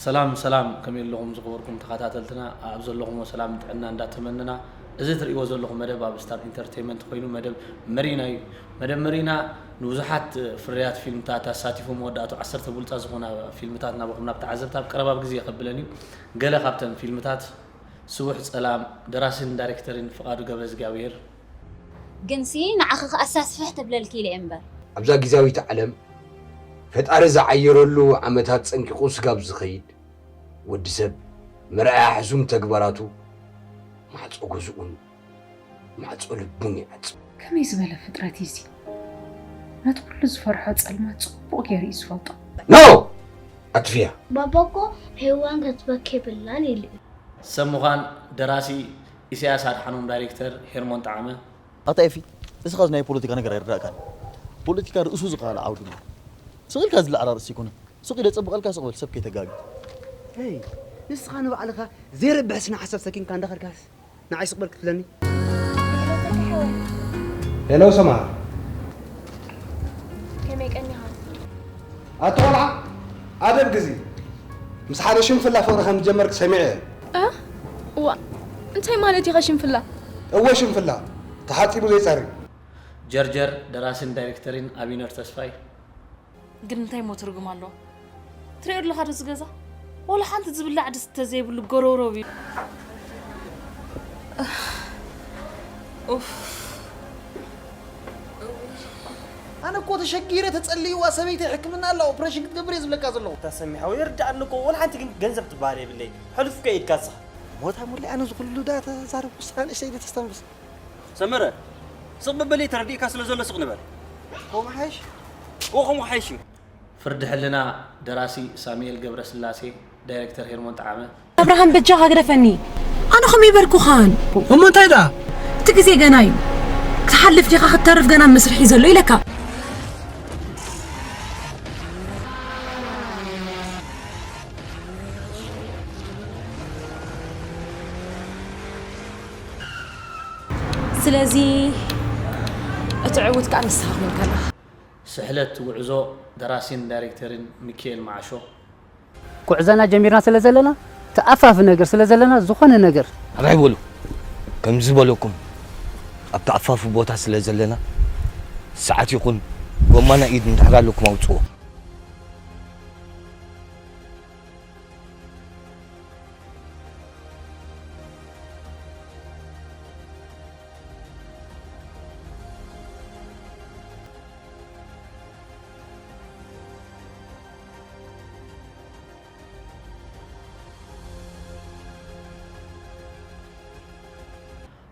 ሰላም ሰላም፣ ከመይ ኣለኹም ዝኸበርኩም ተኸታተልትና? ኣብ ዘለኹሞ ሰላም ጥዕና እንዳተመነና፣ እዚ ትርእይዎ ዘለኹም መደብ ኣብ ስታር ኢንተርቴይንመንት ኮይኑ መደብ መሪና እዩ። መደብ መሪና ንብዙሓት ፍርያት ፊልምታት ኣሳቲፉ፣ መወዳእቱ ዓሰርተ ብሉጻት ዝኾና ፊልምታት ናባኹም ናብ ተዓዘብቲ ኣብ ቀረባ ግዜ የቐብለን እዩ። ገለ ካብተን ፊልምታት ስቡሕ ጸላም፣ ደራስን ዳይሬክተርን ፍቓዱ ገብረእግዚኣብሔር። ግንሲ ንዓኺ ከኣ ሳስፍሕ ተብለልኪ ኢለ እየ እምበር። ኣብዛ ግዜያዊት ዓለም ፈጣሪ ዝዓየረሉ ዓመታት ጸንቂቑ ስጋብ ዝኸይድ ወዲ ሰብ መርኣያ ሕሱም ተግባራቱ ማዕጾ ገዝኡን ማዕጾ ልቡን ይዓጽው። ከመይ ዝበለ ፍጥረት እዩ እዚ? ነቲ ኩሉ ዝፈርሖ ጸልማት ጽቡቕ ገይሩ እዩ ዝፈልጦ። ኖ! ኣጥፍያ! ባባ እኮ ሄዋን ክትበኪ የብላን ኢሉ እዩ። ሰብ ምዃን ደራሲ ኢሳያስ ኣድሓኖም፣ ዳይሬክተር ሄርሞን ጠዓመ። ኣታ ኤፊ፣ እስኻ ናይ ፖለቲካ ነገር ኣይርዳእካን። ፖለቲካ ርእሱ ዝኸኣለ ዓውዲ እዩ። ስቕ ኢልካ ዝለዓል ኣርእስቲ ኣይኮነን። ስቕ ኢለ ጸብቐልካ ስቕ በል፣ ሰብ ከይተጋጊ። ሄይ፣ ንስኻ ንባዕልኻ ዘይረብሕ ስነ ሓሳብ ሰኪንካ እንዳኸድካስ ንዓይ ስቕ በል ክትብለኒ? ሄሎ ሰምሃር፣ ከመይ ቀኒኻ? ኣቶ ቆልዓ ኣደብ ግዚ። ምስ ሓደ ሽንፍላ ፍቕሪ ከም ዝጀመርክ ሰሚዐ እየ። እ? እዋ፣ እንታይ ማለት ኢኻ ሽንፍላ? እወ ሽንፍላ፣ ተሓጺቡ ዘይጸሪ። ጀርጀር፣ ደራስን ዳይሬክተርን ኣቢነር ተስፋይ። ግን እንታይ እሞ ትርጉም ኣለዎ? ትሪኦ ኣለኻ ዶ እዚ ገዛ? ወላ ሓንቲ ዝብላዕ ድስተ ዘይብሉ ጎረውረው እዩ። ኡፍ። ኣነ እኮ ተሸጊረ ተጸልይዋ ሰበይተይ ሕክምና ኣላ ኦፕሬሽን ክትገብር እየ ዝብለካ ዘለኹ። ተሰሚሐው ይርዳእኒ እኮ ወላ ሓንቲ ግን ገንዘብ ትበሃል የብለይ። ሕሉፍ ከ ኢድካ ንስኻ። ሞታ ሙሉእ ኣነ ዝኹሉ ዳ ተዛረብኩ ንስኻ ንእሽተይ ዶ ተስተንፍስ? ሰመረ፣ ስቕ በበለይ ተረዲእካ ስለ ዘሎ ስቕ ንበል። ከምኡ ሓይሽ? እዎ ከምኡ ሓይሽ እዩ። ፍርዲ ሕልና ደራሲ ሳሙኤል ገብረስላሴ፣ ዳይሬክተር ሄርሞን ጠዓመ። ኣብርሃም በጃኻ ግደፈኒ። ኣነ ኸም ይበልኩኻን። እሞ እንታይ ደኣ? እቲ ግዜ ገና እዩ። ክትሓልፍ ዲኻ ክትተርፍ ገና መስርሕ እዩ ዘሎ ኢለካ። ስለዚ እቲ ዕውት ከኣ ንስኻ ኮይንካ ኣለኻ። ስሕለት ጉዕዞ ደራሲን ዳይሬክተርን ሚኪኤል መዓሾ። ጉዕዘና ጀሚርና ስለ ዘለና ተኣፋፊ ነገር ስለ ዘለና ዝኾነ ነገር ኣባይ በሉ ከምዚ በለኩም ኣብ ተኣፋፊ ቦታ ስለ ዘለና ሰዓት ይኹን ጎማና ኢድ እንድሕር ኣለኩም ኣውፅዎ።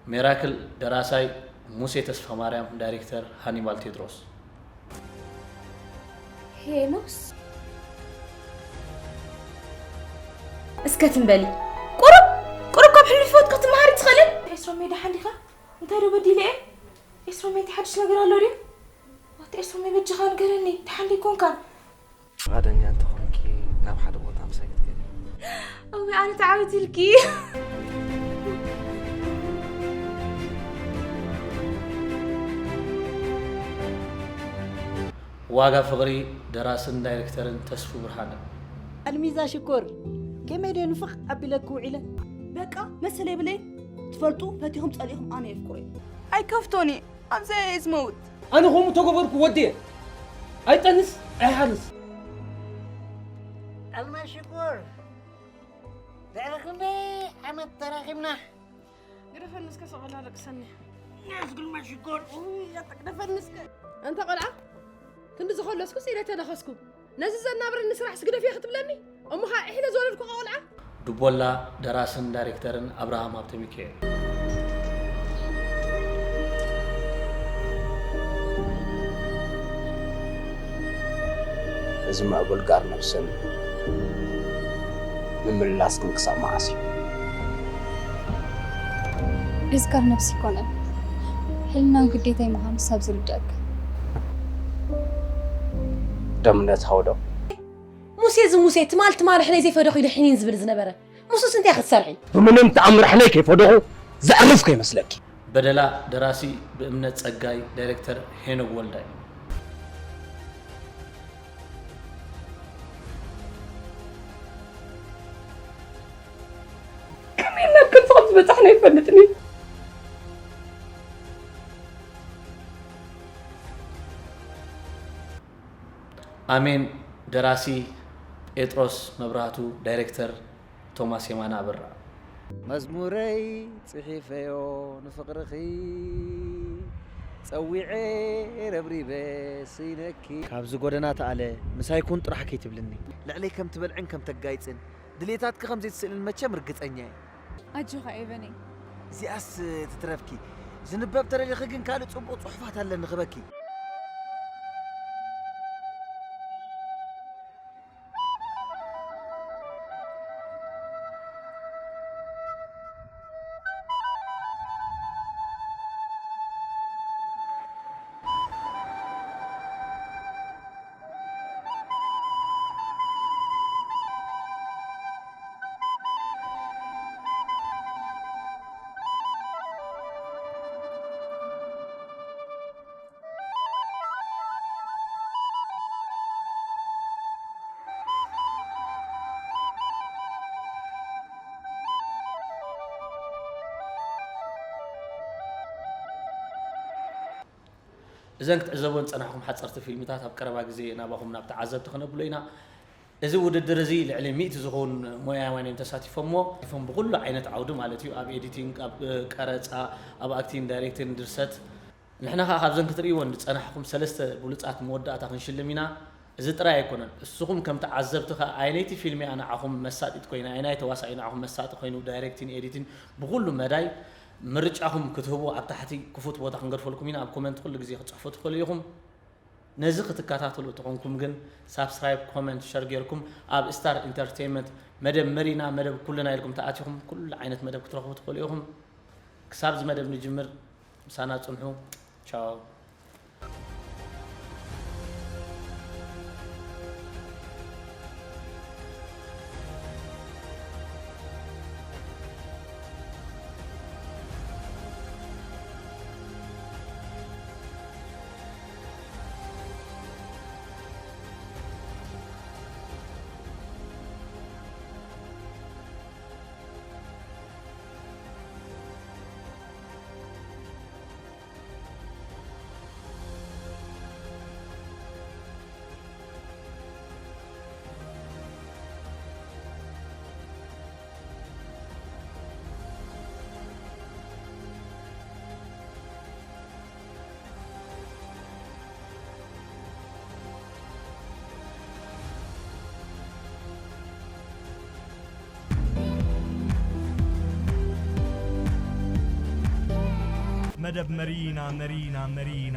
ሜራክል ደራሳይ ሙሴ ተስፋማርያም፣ ዳይሬክተር ሃኒባል ቴድሮስ። ሄኖስ እስከ ትንበሊ ቁሩብ ቁሩብ ካብ ሕሉፍ ህይወትካ ክትመሃሪ ትኽእልን? ኤስሮሜ ደሓን ዲኻ? እንታይ ዶ በዲለ እየ? ኤስሮሜ እንታይ ሓድሽ ነገር ኣሎ ድዩ? ኣቲ ኤስሮሜ በጃኻ ንገረኒ፣ ደሓን ዶ ኣይኮንካን? ፍቓደኛ እንተኾንኪ ናብ ሓደ ቦታ ምሳይ ክትከዲ። እውይ ኣነ ተዓዊትልኪ። ዋጋ ፍቕሪ፣ ደራስን ዳይሬክተርን ተስፉ ብርሃነ። ኣልሚዛ ሽኮር፣ ከመይ ድየ ንፍቕ ኣቢለኪ ውዒለ። በቃ መሰል የብለይን። ትፈልጡ ፈቲኹም ጸሊእኹም ኣነ የፍቅሮ እየ። ኣይከፍቶን እየ፣ ኣብዚኣ እየ ዝመውት። ኣነ ከምኡ ተገበርኩ ወዲ እየ። ኣይጠንስ ኣይሓርስ። ኣልማዝ ሽኮር፣ ድሕሪ ክንደይ ዓመት ተራኺብና። ግደፈኒ እስከ ሰቐላ ለቅሰኒ። ኣልማዝ ሽኮር፣ ግደፈኒ እስከ። እንተ ቆልዓ ክንዲ ዝኸለስኩ ስኢለ ተነኸስኩ። ነዚ ዘናብረኒ ስራሕ ስግደፍ እየ ክትብለኒ? እሞ ኸዓ ኢሕለ ዝወለድኩኻ ቆልዓ? ዱቦላ፣ ደራስን ዳይሬክተርን ኣብርሃም ሃብተሚካኤል። እዚ ምዕቡል ጋር ነብሰን ምምላስ ግን ክሳብ መዓስ እዩ? እዚ ጋር ነብሲ ኣይኮነን፣ ሕልናን ግዴታይ ምዃኑ ክሳብ ዝርድኣካ። ደምነት ሃውዶ። ሙሴ እዚ ሙሴ ትማል ትማል ሕነይ ዘይፈደኹ ኢሉ ሕኒን ዝብል ዝነበረ ሙሱስ እንታይ ክትሰርሒ? ብምንም ተኣምር ሕነይ ከይፈደኹ ዘዕርፍ ከይመስለኪ። በደላ፣ ደራሲ ብእምነት ጸጋይ፣ ዳይሬክተር ሄኖግ ወልዳይ። በጻሕና ኣይፈልጥን እዩ። ኣሜን። ደራሲ ጴጥሮስ መብራህቱ፣ ዳይሬክተር ቶማስ የማነ ኣበራ። መዝሙረይ ጽሒፈዮ ንፍቕርኺ፣ ጸዊዐ ረብሪበ ስኢነኪ። ካብዚ ጎደና ተኣለ፣ ምሳይ ኩን ጥራሕ ከይትብልኒ። ልዕለይ ከም ትበልዕን ከም ተጋይጽን፣ ድሌታትኪ ከም ዘይትስእልን መቸም ርግጸኛ እየ። ኣጆኻ ኤቨነይ። እዚኣስ ትትረፍኪ። ዝንበብ ተደሊኺ ግን ካልእ ጽቡቕ ጽሑፋት ኣለኒ ክበኪ። እዘን ክትዕዘቦን ዝጸናሕኩም ሓጸርቲ ፊልምታት ኣብ ቀረባ ግዜ ናባኹም ናብ ተዓዘብቲ ከነብሎ ኢና። እዚ ውድድር እዚ ልዕሊ ሚእቲ ዝኾኑ ሞያውያን እዮም ተሳቲፎምዎ። ተሳቲፎም ብኹሉ ዓይነት ዓውዲ ማለት እዩ፣ ኣብ ኤዲቲንግ፣ ኣብ ቀረጻ፣ ኣብ ኣክቲንግ፣ ዳይሬክቲንግ፣ ድርሰት። ንሕና ኸኣ ካብዘን ክትርእይወን ዝጸናሕኩም ሰለስተ ብሉጻት መወዳእታ ክንሽልም ኢና። እዚ ጥራይ ኣይኮነን፣ እስኹም ከም ተዓዘብቲ ኸኣ ኣየነይቲ ፊልም እያ ንዓኹም መሳጢት ኮይና፣ ኣየናይ ተዋሳኢ ንዓኹም መሳጢ ኮይኑ፣ ዳይሬክቲንግ፣ ኤዲቲንግ፣ ብኹሉ መዳይ ምርጫኹም ክትህቡ ኣብ ታሕቲ ክፉት ቦታ ክንገድፈልኩም ኢና። ኣብ ኮመንት ኩሉ ግዜ ክትጽሕፉ ትኽእሉ ኢኹም። ነዚ ክትከታተሉ ተኾንኩም ግን ሳብስክራይብ፣ ኮመንት፣ ሸር ጌርኩም ኣብ ስታር ኢንተርቴይንመንት መደብ መሪና፣ መደብ ኩልና ኢልኩም ተኣቲኹም ኩሉ ዓይነት መደብ ክትረኽቡ ትኽእሉ ኢኹም። ክሳብ እዚ መደብ ንጅምር ምሳና ጽንሑ። ቻው። መደብ መሪና፣ መሪና፣ መሪና።